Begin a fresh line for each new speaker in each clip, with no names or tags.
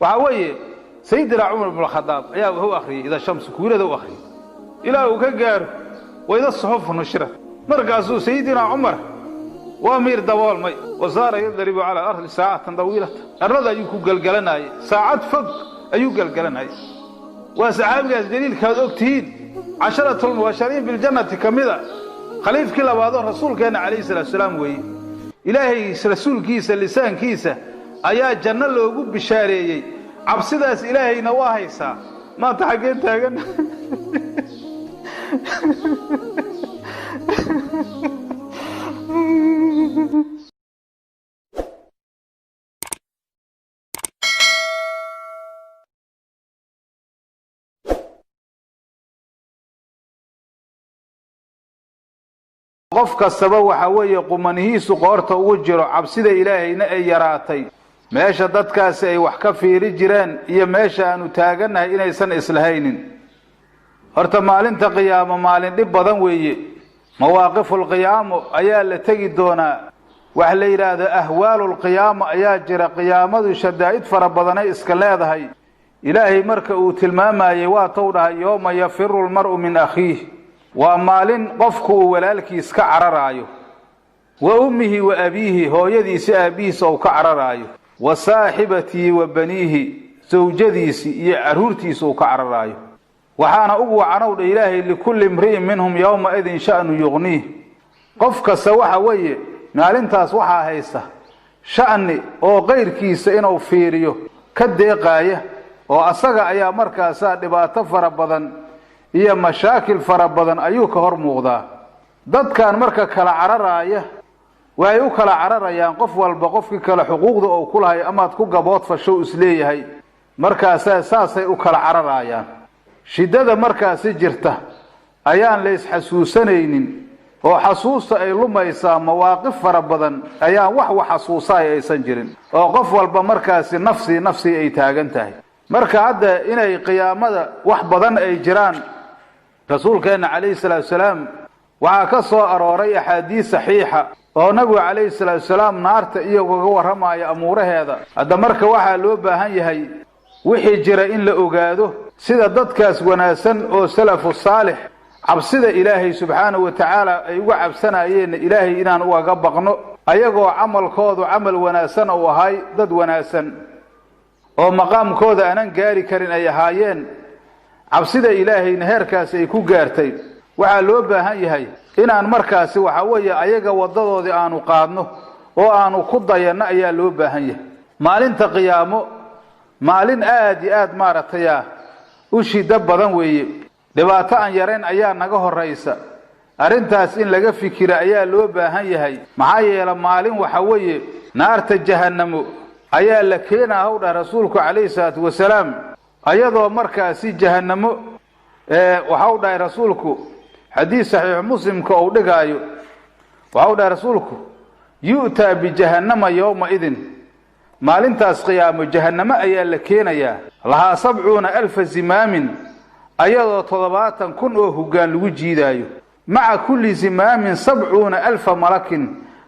Waxaa weeye Sayidina Cumar ibnu Khadaab ayaa wuxuu akhriyey ida shamsu kuwirada u akhriyey ilaa uu ka gaaro wayda suxufu nushirat. Markaasuu Sayidina Cumar waa miir daboolmay, wa saara yadribu cala alardi saacatan dawiilata, arlada ayuu ku gelgelanayay, saacad fog ayuu gelgelanayay. Waa saxaabigaas daliilkaad og tihiin, casharatulmubashariin biljannati ka mida, khaliifkii labaadoo rasuulkeenna calayhi salaatu salaam weeye. Ilaahay rasuulkiisa lisaankiisa ayaa janno loogu bishaareeyey, cabsidaas Ilaahayna waa haysaa. Maanta xaggeen taagan? Qof kastaba waxa weeye qumanihiisu qoorta ugu jiro, cabsida Ilaahayna ay yaraatay. Meesha dadkaasi ay wax ka fiiri jireen iyo meesha aanu taagannahay inaysan islahaynin. Horta maalinta qiyaamo maalin dhib badan weeye. Mawaaqifulqiyaamo ayaa la tegi doonaa. Wax la yidhaahdo ahwaalulqiyaamo ayaa jira. Qiyaamadu shadaa'id fara badanay iska leedahay. Ilaahay marka uu tilmaamayey waa tou dhahay yooma yafiru lmar'u min akhiih, waa maalin qofku uu walaalkiis ka cararaayo, wa ummihi wa abiihi, hooyadiisi aabbihiisa uu ka cararaayo, wa saaxibatihi wa baniihi, sawjadiisi iyo carruurtiisa uu ka cararaayo. Waxaana ugu wacanow dha Ilaahay likulli imri'in minhum yowma-idin sha'nu yuqniih. Qof kasta waxa weeye maalintaas waxaa haysta sha'ni oo kayrkiisa inuu fiiriyo ka deeqaaya, oo asaga ayaa markaasaa dhibaato fara badan iyo mashaakil fara badan ayuu ka hor muuqdaa. Dadkan marka kala cararaaya waxay u kala cararayaan qof walba qofkii kale xuquuqda ou ku lahay amaad ku gabood fashow isleeyahay, markaasaa saasay u kala cararaayaan. Shiddada markaasi jirta ayaan la isxasuusanaynin oo xasuusta ay lumaysaa. Mawaaqif fara badan ayaan wax wax xasuusaay aysan jirin, oo qof walba markaasi nafsii nafsii ay taagan tahay. Marka hadda inay qiyaamada wax badan ay jiraan, rasuulkeenna calayhi salaatu salaam waxaa ka soo arooray axaadiis saxiixa oo nabigu calayhi salaatu salaam naarta iyagoga warramaya amuuraheeda. Hadda marka waxaa loo baahan yahay wixii jira in la ogaado, sida dadkaas wanaagsan oo salafu saalix cabsida Ilaahay subxaanahu wa tacaala ay uga cabsanayeenna Ilaahay inaan ugaga baqno, ayagoo camalkoodu camal wanaagsan uu ahay, dad wanaagsan oo maqaamkooda aanan gaari karin ay ahaayeen, cabsida Ilaahayna heerkaasi ay ku gaartay. Waxaa loo baahan yahay inaan markaasi waxa weeye ayaga waddadoodii aanu qaadno oo aanu ku dayanno ayaa loo baahan yahay. Maalinta qiyaamo maalin aad iyo aad maaragtay u shiddo badan weeye, dhibaato aan yarayn ayaa naga horraysa. Arrintaas in laga fikira ayaa loo baahan yahay, maxaa yeele maalin waxa weeye naarta jahannamo ayaa la keenaa haw dhah rasuulku calayhi salaatu wasalaam, ayadoo markaasi jahannamo waxau dhahay rasuulku xadiis saxiixu Muslimka uu dhigaayo, waxau dhahay rasuulku yu'taa bijahannama yowma idin, maalintaas qiyaamo jahannamo ayaa la keenayaa, lahaa 70,000 zimaamin, ayadoo 70,000 oo hoggaan lagu jiidaayo, maca kulli zimaamin 70,000 malakin,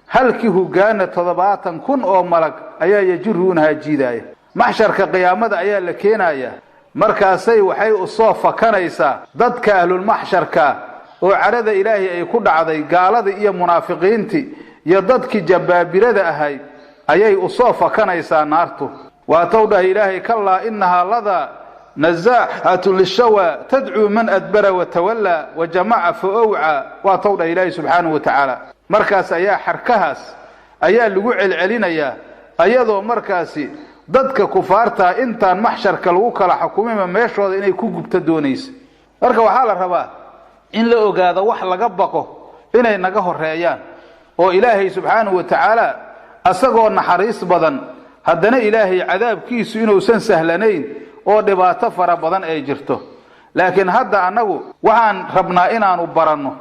halkii hoggaanna 70,000 oo malag ayaa yajuruunahaa jiidaaya. Maxsharka qiyaamada ayaa la keenayaa, markaasay waxay usoo fakanaysaa dadka ahlulmaxsharka oo cadhada Ilaahay ay ku dhacday, gaaladii iyo munaafiqiintii iyo dadkii jabbaabirada ahay ayay usoo fakanaysaa naartu. Waatow dhahay Ilaahay kallaa innahaa ladaa nazaaxatun lishawaa tadcuu man adbara watawallaa wa jamaca fa owcaa. Waatow dhahay Ilaahay subxaanahu wa tacaala. Markaas ayaa xarkahaas ayaa lagu celcelinayaa, ayadoo markaasi dadka kufaartaa intaan maxsharka lagu kala xukumima meeshooda inay ku gubto doonaysa. Marka waxaa la rabaa in la ogaado wax laga baqo inay naga horeeyaan, oo Ilaahay subxaanahu wa tacaala asagoo naxariis badan haddana Ilaahay cadaabkiisu inuusan sahlanayn oo dhibaato fara badan ay jirto. Laakiin hadda annagu waxaan rabnaa inaanu baranno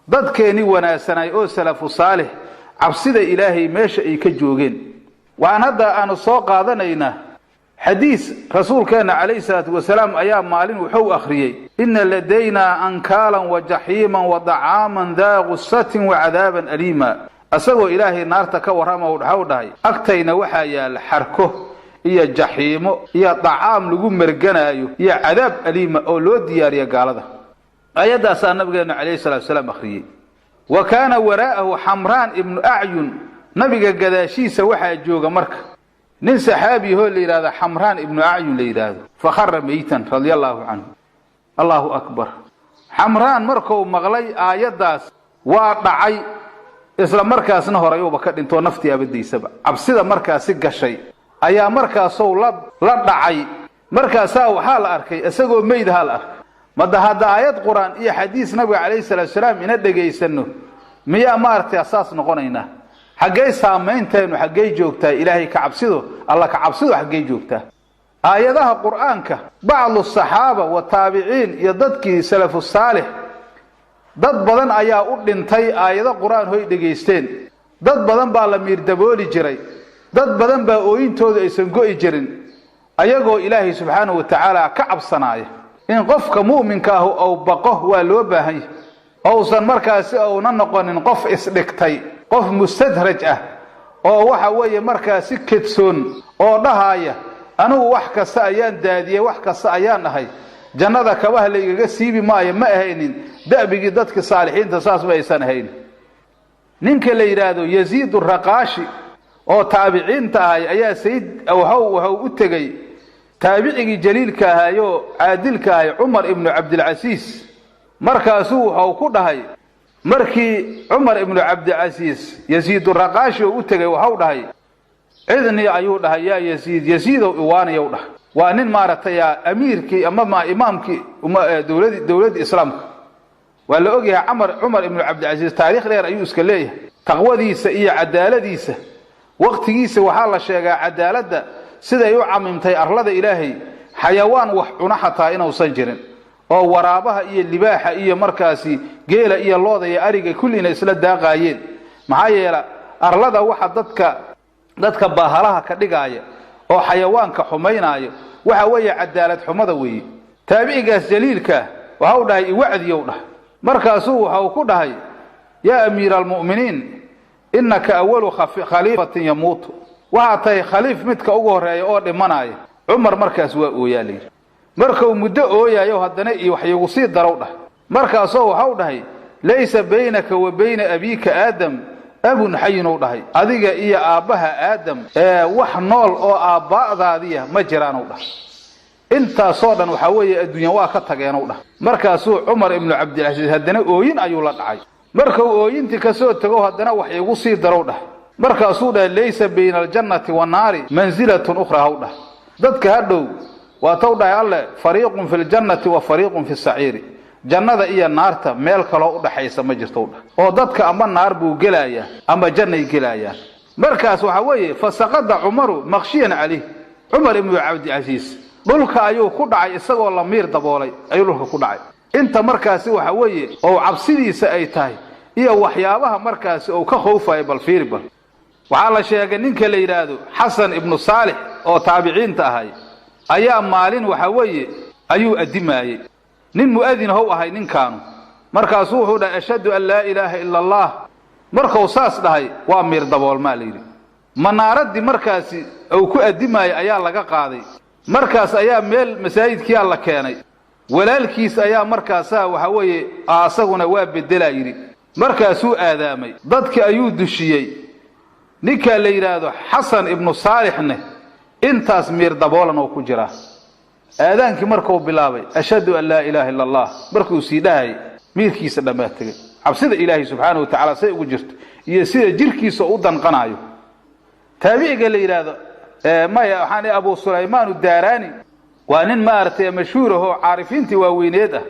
dadkeennii wanaagsanay oo salafu saalix cabsida Ilaahay meesha ay ka joogeen. Waxaan hadda aanu soo qaadanaynaa xadiis rasuulkeenna calayhi salaatu wasalaam ayaa maalin wuxuu akhriyey inna ladaynaa ankaalan wa jaxiiman wa dacaaman daa gusatin wa cadaaban aliima, asagoo Ilaahay naarta ka warrama waxau dhahay agtayna waxaa yaalla xarko Iyo jaxiimo iyo dacaam lagu merganaayo iyo cadaab aliima oo loo diyaariya gaalada. Aayaddaasaa nabigeennu calayhi salatu salaam akhriyey. Wa kaana waraa'ahu Xamraan ibnu Acyun. Nabiga gadaashiisa waxaa jooga marka nin saxaabiyahoo la yidhahdo Xamraan ibnu Acyun la yidhaahdo. Fakhara meytan, radia allaahu canhu. Allahu akbar! Xamraan markuu maqlay aayaddaas waa dhacay, isla markaasna horayuuba ka dhintoo naftii abadaysaba. Cabsida markaasi gashay ayaa markaasou la dhacay. Markaasaa waxaa la arkay isagoo meydahaa la arkay. Mada hadda aayad Qur-aan iyo xadiis nabiga calayhi salaatu salaam ina dhegaysanno, miyaa maaragtay saas noqonaynaa? Xaggey saameynteennu, xaggey joogtaa? Ilaahay ka cabsido, Alla ka cabsido xaggey joogtaa? Aayadaha Qur-aanka bacdu saxaaba wa taabiciin iyo dadkii salafu saalix, dad badan ayaa u dhintay aayado Qur-aan hoy dhegaysteen. Dad badan baa la miirdabooli jiray, dad badan baa ooyintoodu aysan go'i jirin, ayagoo Ilaahay subxaanahu wa tacaala ka cabsanaaya. In qofka mu'minka ahu ou baqo waa loo baahan yahay, ousan markaasi ouna noqonin qof isdhigtay, qof mustadraj ah oo waxa weeye markaasi kedsoon oo dhahaaya: "Anigu wax kasta ayaan daadiyey, wax kasta ayaan ahay, jannada kabaha la igaga siibi maayo." Ma ahaynin da'bigii dadka saalixiinta, saas ma aysan ahayn. Ninka la yidhaahdo Yaziid Raqaashi oo taabiciinta ahay ayaa sayid waxuu u tegey taabicigii jaliilka ahaayoo caadilka ahay, Cumar ibnu Cabdilcasiis. Markaasuu wuxuu ku dhahay, markii Cumar ibnu Cabdilcasiis Yasiid Raqaashi oo u tegey, waxau dhahay: "Cidnii," ayuu dhahay, "yaa Yasiid, Yasiidow, iwaaniyow," dhahay. Waa nin maaragtay amiirkii ama imaamkii dowladda islaamka. Waa la ogyahay camar Cumar ibnu Cabdilcasiis taariikh dheer ayuu iska leeyahay, taqwadiisa iyo cadaaladiisa. Waqtigiisa waxaa la sheegaa cadaaladda siday u camimtay arlada Ilaahay, xayawaan wax cuna xataa inuusan jirin, oo waraabaha iyo libaaxa iyo markaasi geela iyo looda iyo ariga kullina isla daaqaayeen. Maxaa yeela, arlada waxa dadka baahalaha ka dhigaaya oo xayawaanka xumaynaayo waxa weeye cadaalad xumada weeye. Taabicigaas jaliilkaa waxau dhahay: "Iwacdiyow," dhahay. Markaasuu waxau ku dhahay: "Yaa amiira almu'miniin, innaka awalu khaliifatin yamuutu, waxaa tahay khaliif midka ugu horreeya oo dhimanaya." Cumar markaas waa ooyaa layidhi. Markuu muddo ooyayo, haddana iyo wax iigu sii darow dhahay. Markaasoo waxau dhahay: "Laysa baynaka wa bayna abiika Aadam abun xayinow," dhahay. "Adiga iyo aabbaha Aadam ee wax nool oo aabbaa'daadiya ma jiraanow," dhahay. "Intaasoo dhan waxaa weeye adduunya waa ka tageenow," dhahay. Markaasuu Cumar ibnu Cabdilcasiis haddana ooyin ayuu la dhacay. Markuu ooyintii kasoo tego, haddana wax iigu sii darow dhahay. Markaasuu dhahay: "Laysa bayna aljannati wannaari mansilatun ukhraa," haw dhahay. Dadka hadhow waatau dhahay Alle: "Fariiqun fi ljannati wa fariiqun fi saciiri." Jannada iyo naarta meel kaloo udhaxaysa ma jirto dhah, oo dadka ama naar buu gelayaa ama jannay gelayaan. Markaas waxaa weeye fasaqada Cumaru maqshiyan calayh. Cumar ibnu Cabdicasiis dhulka ayuu ku dhacay, isagoo la miir daboolay ayuu dhulka ku dhacay. Inta markaasi waxa weeye oo cabsidiisa ay tahay iyo waxyaabaha markaasi uu ka khowfayo, bal fiiri. Bal waxaa la sheegay ninka la yidhaahdo Xasan ibnu Saalix oo taabiciinta ahay ayaa maalin waxa weeye ayuu addimaayey. Nin mu'adin how ahay ninkaanu. Markaasuu wuxuu dhahay: "Ashhadu an laa ilaaha ila Allah." Markuu saas dhahay waa miir daboolmaa layidhi. Manaaradii markaasi uu ku addimaayey ayaa laga qaaday. Markaas ayaa meel masaajidkiyaa la keenay. Walaalkiis ayaa markaasaa waxa weeye asaguna waa beddelaa yidhi. Markaasuu aadaamay, dadki ayuu dushiyey. Ninkaa la yidhaahdo Xasan ibnu Saalixne intaas miir daboolan oo ku jiraa. Aadaankii markuu bilaabay, "Ashhadu an laa ilaaha illa Allah," markuu sii dhahayay, miirkiisa dhammaa tegey. Cabsida Ilaahay subxaana wa tacaala say ugu jirto iyo sida jirkiisa u danqanaayo. Taabiciga la yidhaahdo, maya, waxaan Abu Sulaymaan Udaaraani, waa nin maaragtay mashhuur ahoo caarifiintii waaweyneed ah.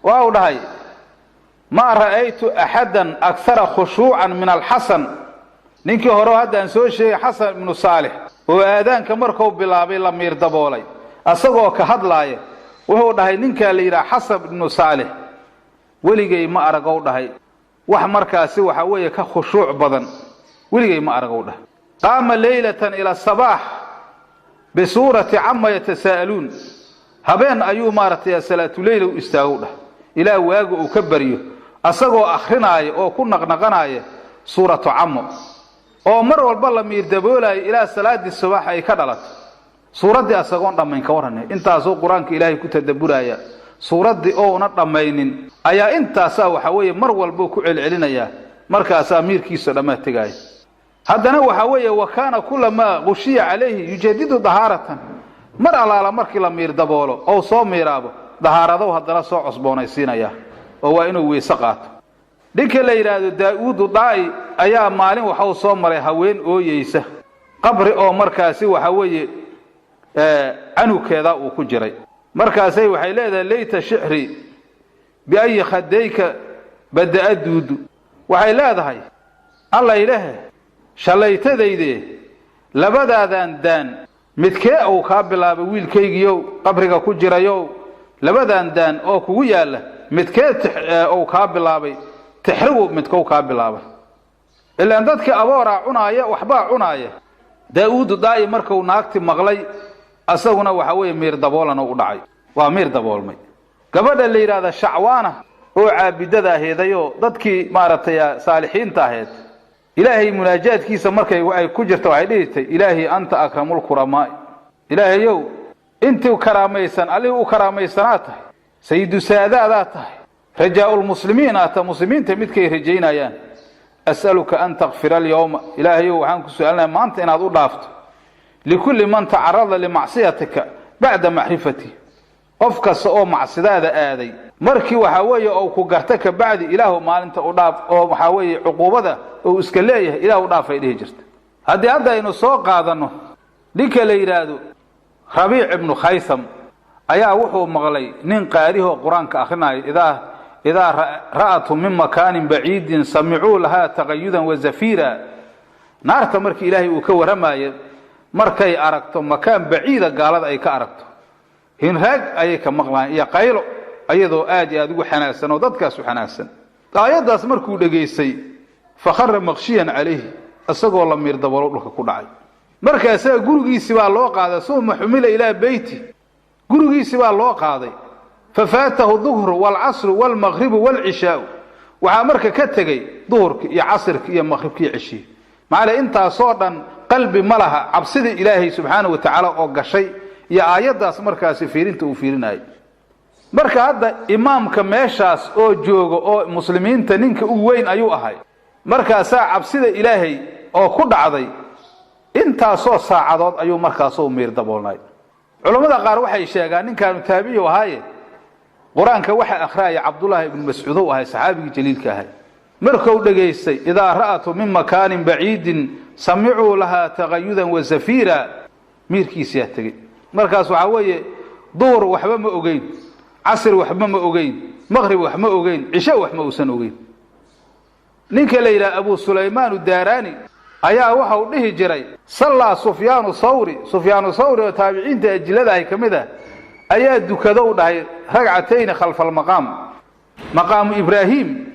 Waa uu dhahay: "Maa ra'aytu axadan akhara khushuucan min Alxasan." Ninkii hore haddaan soo sheegay, Xasan ibnu Saalix, oo aadaanka markuu bilaabay la miir daboolay, asagoo ka hadlaaya wuxuu dhahay: "Ninkaa la yidhaha Xasan ibnu Saalix weligay ma aragow," dhahay, "wax markaasi waxa weeye ka khushuuc badan weligay ma aragow," dhahay. "Qaama leylatan ila sabaax bisuurati Cama yatasaa'aluun." Habeen ayuu maaragtay salaatuleyl u istaagow dhah, ilaa waaga uu ka baryo, asagoo akrinaaya oo ku naqnaqanaaya suuratu Camo, oo mar walba la miir daboolaayo ilaa salaaddii subax ay ka dhalato. Suuraddii asagoon dhammayn ka warranay, intaasuu qur-aanka ilaahay ku tadabburaaya, suuraddii ouna dhammaynin ayaa intaasaa waxa weeye mar walbuu ku celcelinayaa, markaasaa miirkiisa dhammaa tegaaya. Haddana waxaa weeye wa kaana kulamaa qushiya calayhi yujadidu dahaaratan, mar allaala markii la miir daboolo ou soo miiraabo dahaaradow haddana soo cosboonaysiinaya oo waa inuu weyse qaato. Ninka la yidhaahdo Daa'uudu Daa'i ayaa maalin waxau soo maray haween ooyeysa qabri oo markaasi waxa weeye canugkeedaa uu ku jiray. Markaasay waxay leedahay layta shicri biayi khadayka bada'a duudu. Waxay leedahay allaylehe shallaytadayde labadaadan daan midkee uu kaa bilaabay wiilkaygiyow qabriga ku jirayow, labadan daan oo kugu yaalla midkee uu kaa bilaabay, tixrigu midkou kaa bilaabay. Ilaan dadkii abooraa cunaaya, waxbaa cunaaya. Daa'uudu Daa'i markuu naagti maqlay asaguna waxa weeye miir daboolan u dhacay, waa miir daboolmay. Gabadha la yidhaahda Shacwaana oo caabidada aheedayoo dadkii maaragtay saalixiinta aheed, ilaahay munaajaadkiisa markay ay ku jirta waxay dhihi jirtay ilaahi anta akramulkuramaa'i, ilaahayow intii karaamaysan allihii u karaamaysanaa tahay, sayidu saadaadaa tahay, rajaa'ulmuslimiin aata, muslimiinta midkay rajaynayaan. As'aluka an takfira alyawma, ilaahayow waxaan ku su-aalinayaa maanta inaad u dhaafto likulli man tacarada limacsiyatika bacda macrifati, qof kasta oo macsidaada aaday markii waxaa weeye ou ku garta kabacdi, ilaahu maalinta u dhaaf oo waxaa weeye cuquubada uu iska leeyahay ilaahu dhaafay dhihi jirta. Haddii hadda aynu soo qaadanno ninka la yidhaahdo Rabiic ibnu Khaysam ayaa wuxuu maqlay nin qaarihoo qur-aanka akhrinayo, idaa ra'atu min makaanin baciidin samicuu lahaa taqayudan wa zafiira. Naarta markii ilaahay uu ka warramaayo, markay aragto makaan baciida gaalada ay ka aragto, hinraag ayay ka maqlaayeen iyo qaylo, ayadoo aad iyo aada ugu xanaagsan oo dadkaas u xanaagsan. Aayaddaas markuu dhegaystay fakhara maqshiyan calayhi, isagoo la miir daboolo dhulka ku dhacay. Markaasaa gurigiisi baa loo qaaday, suma xumila ilaa beyti, gurigiisi baa loo qaaday. Fafaatahu duhru waalcasru waalmaqribu waalcishaau, waxaa marka ka tegey duhurki iyo casirki iyo maqribki iyo ceshii. Maxaa intaasoo dhan qalbi ma laha cabsida ilaahay subxaana wa tacaala oo gashay iyo aayaddaas markaasi fiirinta uu fiirinayay. Marka hadda imaamka meeshaas oo jooga oo muslimiinta ninka u weyn ayuu ahay, markaasaa cabsida ilaahay oo ku dhacday intaasoo saacadood ayuu markaasoo miir daboolnay. Culammada qaar waxay sheegaan ninkaanu taabici ahaaye qur-aanka waxa akhraaya Cabdullaahi ibnu Mascuud ou ahay, saxaabigii jaliilka ahay. Markuu dhegaystay idaa ra'atu min makaanin baciidin samicuu lahaa taqayudan wa zafiira, miirkiisiyaa tegey. Markaas waxaa weeye duhur waxba ma ogeyn, casr waxba ma ogeyn, maqrib wax ma ogeyn, cisho wax ma uusan ogeyn. Ninka la yidhaha Abu Sulaymaan Daaraani ayaa waxau dhihi jiray sallaa Sufyaanu Thawri, Sufyaanu Thawri oo taabiciinta ajilada ahy ka mid ah ayaa dukadow dhahay ragcatayni khalfalmaqaam, maqaamu Ibraahiim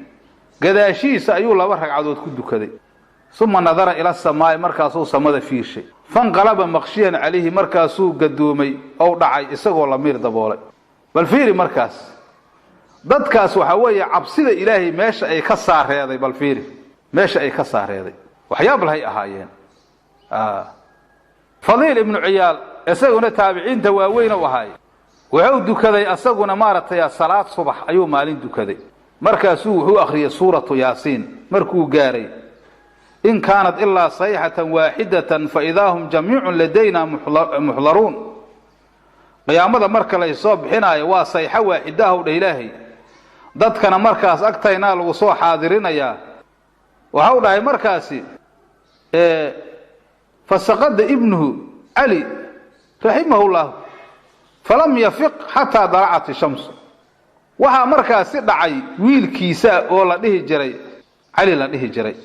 gadaashiisa ayuu 2 ragcadood ku dukaday. Uma nadara ila samaa'i, markaasuu samada fiirshay, fanqalaba maqshiyan calayhi, markaasuu gadoomay ou dhacay isagoo la miir daboolay. Bal fiiri markaas dadkaas waxaa weeye cabsida ilaahay meesha ay ka saareeday, bal fiiri meesha ay ka saareeday, waxyaab lahay ahaayeen. Fadiil ibnu Ciyaal isaguna taabiciinta waaweyn u ahaay, wuxuu dukaday asaguna maaragtay salaad subax ayuu maalin dukaday. Markaasuu wuxuu akhriyey suuratu Yaasiin, markuu gaaray in kaanat ilaa sayxatan waaxidatan fa idaa hum jamiicun ladayna muxdaruun, qiyaamada marka laysoo bixinaayo waa sayxo waaxidahow dheh ilaahay, dadkana markaas agtaynaa lagu soo xaadirinayaa. Waxau dhahay markaasi fasaqada ibnuhu Cali raximahullah falam yafiq xataa dalacat ishamsu. Waxaa markaasi dhacay wiilkiisa oo la dhihi jiray Cali la dhihi jiray,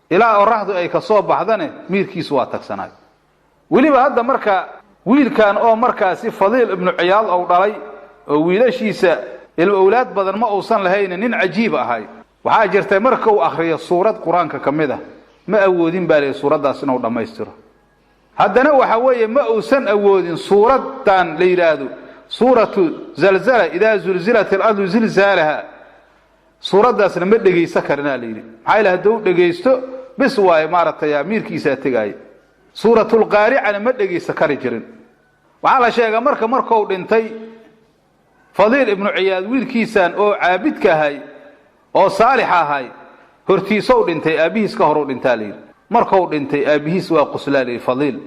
ilaa oraxdu ay ka soo baxdane miirkiisu waa tagsanaay. Weliba hadda marka wiilkan oo markaasi Fadiil ibnu Ciyaad ou dhalay oo wiilashiisa ilmo owlaad badan ma uusan lahayn, nin cajiib ahay. Waxaa jirtay marka uu akhriyo suurad qur-aanka ka mid ah ma awoodin baa lihi suuraddaas inuu dhammaystiro. Haddana waxa weeye ma uusan awoodin suuraddan la yidhaahdo suuratu zalzala, idaa zulzilat alardu zilzaalaha, suuraddaasna ma dhegaysan karinaa la yidhi. Maxaa yila hadduu dhegaysto bis waaye maaragtay miirkiisaa tegaaya. Suuratulqaaricana ma dhegaysan kari jirin. Waxaa la sheegaa marka markou dhintay Fadiil ibnu Ciyaad, wiilkiisan oo caabidka ahay oo saalix ahay, hortiisow dhintay, aabbihiis ka horuu dhintaa layidhi. Markou dhintay aabbihiis waa qoslaa layidhi Fadiil.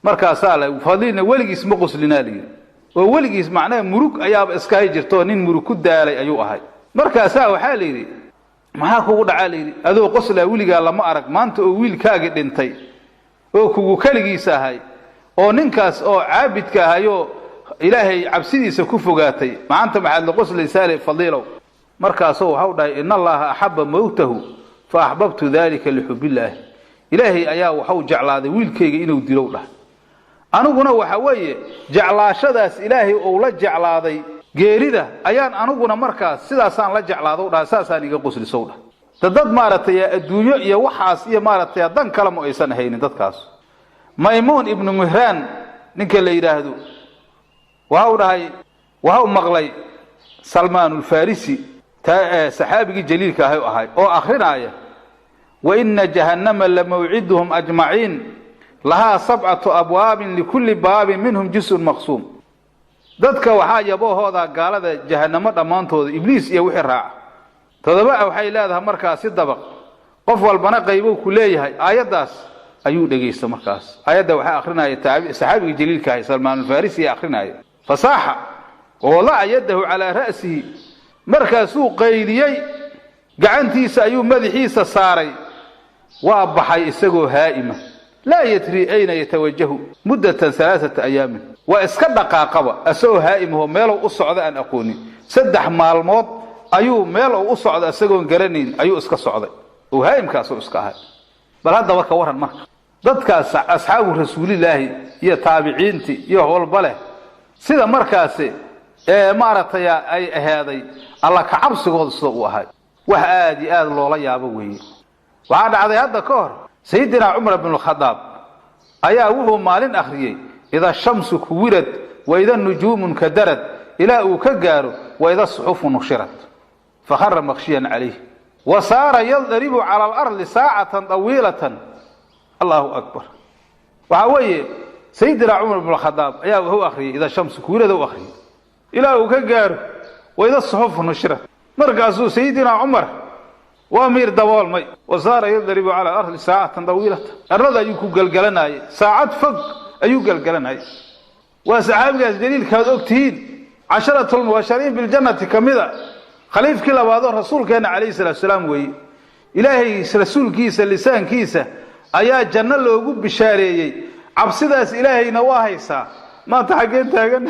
Markaasaa la Fadiilna weligiis ma qoslinaa layidhi, oo weligiis macnaha murug ayaaba iska hay jirtoo nin murug ku daalay ayuu ahay. Markaasaa waxaa la yidhi, maxaa kugu dhacaa layidhi, adoo qoslaa weligaa lama arag, maanta oo wiilkaagii dhintay oo kugu keligiis ahay oo ninkaas oo caabidka ahayoo Ilaahay cabsidiisa ku fogaatay, maanta maxaad la qoslaysaa le Fadiilow? Markaasuu waxau dhahay, ina Allaha axabba mowtahu fa axbabtu dalika lixubillaahi. Ilaahay ayaa waxau jeclaaday wiilkayga inuu dilow dhahay, aniguna waxa weeye jeclaashadaas Ilaahay uu la jeclaaday geerida ayaan aniguna markaas sidaasaan la jeclaadow dhahay, saasaan iga qoslisow dhahay. Da dad maaragtay adduunyo iyo waxaas iyo maaragtay dan kale ma aysan haynin dadkaas. Maymuun ibnu Mihraan ninka la yidhaahdo waxau dhahay, waxau maqlay Salmaanulfarisi, saxaabigii jaliilka ahay ahay oo akrinaaya, wa ina jahannama lamawciduhum ajmaciin lahaa 7 abwaabin likulli baabin minhum juzun maqsuum. Dadka waxaa yaboohooda gaalada jahanamo dhammaantooda, Ibliis iyo wixii raaca, 7 waxay leedahay markaasi dabaq, qof walbana qaybow ku leeyahay. Aayaddaas ayuu dhegaysta markaas. Aayadda waxaa akrinaya saxaabiga jaliilka ahay Salmaanulfarisi akrinaya. Fasaaxa wawadaca yadahu calaa ra'sihi, markaasuu qayliyey, gacantiisa ayuu madaxiisa saaray, waa baxay isagoo haa'ima, laa yadrii ayna yatawajahu muddatan 3 ayaamin. Waa iska dhaqaaqaba isagoo haa'imahoo meelow u socda aan aqoonin. 3 maalmood ayuu meel u socda isagoon garanayn ayuu iska socday, oo haa'imkaasuu iska ahay. Bal haddaba ka warran marka dadkaas asxaabu rasuulilaahi iyo taabiciintii iyo wax walba leh, sida markaasi ee maaragtay ay aheeday Alla ka cabsigooda sida uu ahay, wax aad iyo aad loola yaabo weeye. Waxaa dhacday hadda ka hor Sayidina Cumar bn Khadaab ayaa wuxuu maalin akhriyey ida shamsu kuwirad wa ida nujuumu nkadarad ilaa uu ka gaaro wa ida suxufu nushirat, fakhara makhshiyan calayh wa saara yadribu cala alardi saacatan طawiilatan. Allahu akbar. Waxaa weeye Sayidina Cumar bn Khadaab ayaa wuxuu akhriyey ida shamsu kuwirad u akhriyey ilaa uu ka gaaro wa ida suxufu nushirat. Markaasuu Sayidina Cumar waa miir daboolmay. Wa saara yadribu cala alardi saacatan dawiilatan, arlada ayuu ku gelgelanayay, saacad fog ayuu gelgelanayay. Waa saxaabigaas jaliilkaad og tihiin, casharatulmubashariin biljannati ka mida, khaliifkii labaadoo rasuulkeenna calayhi salaatu salaam weeye. Ilaahay rasuulkiisa lisaankiisa ayaa janno loogu bishaareeyey, cabsidaas Ilaahayna waa haysaa. Maanta xaggeen taagan?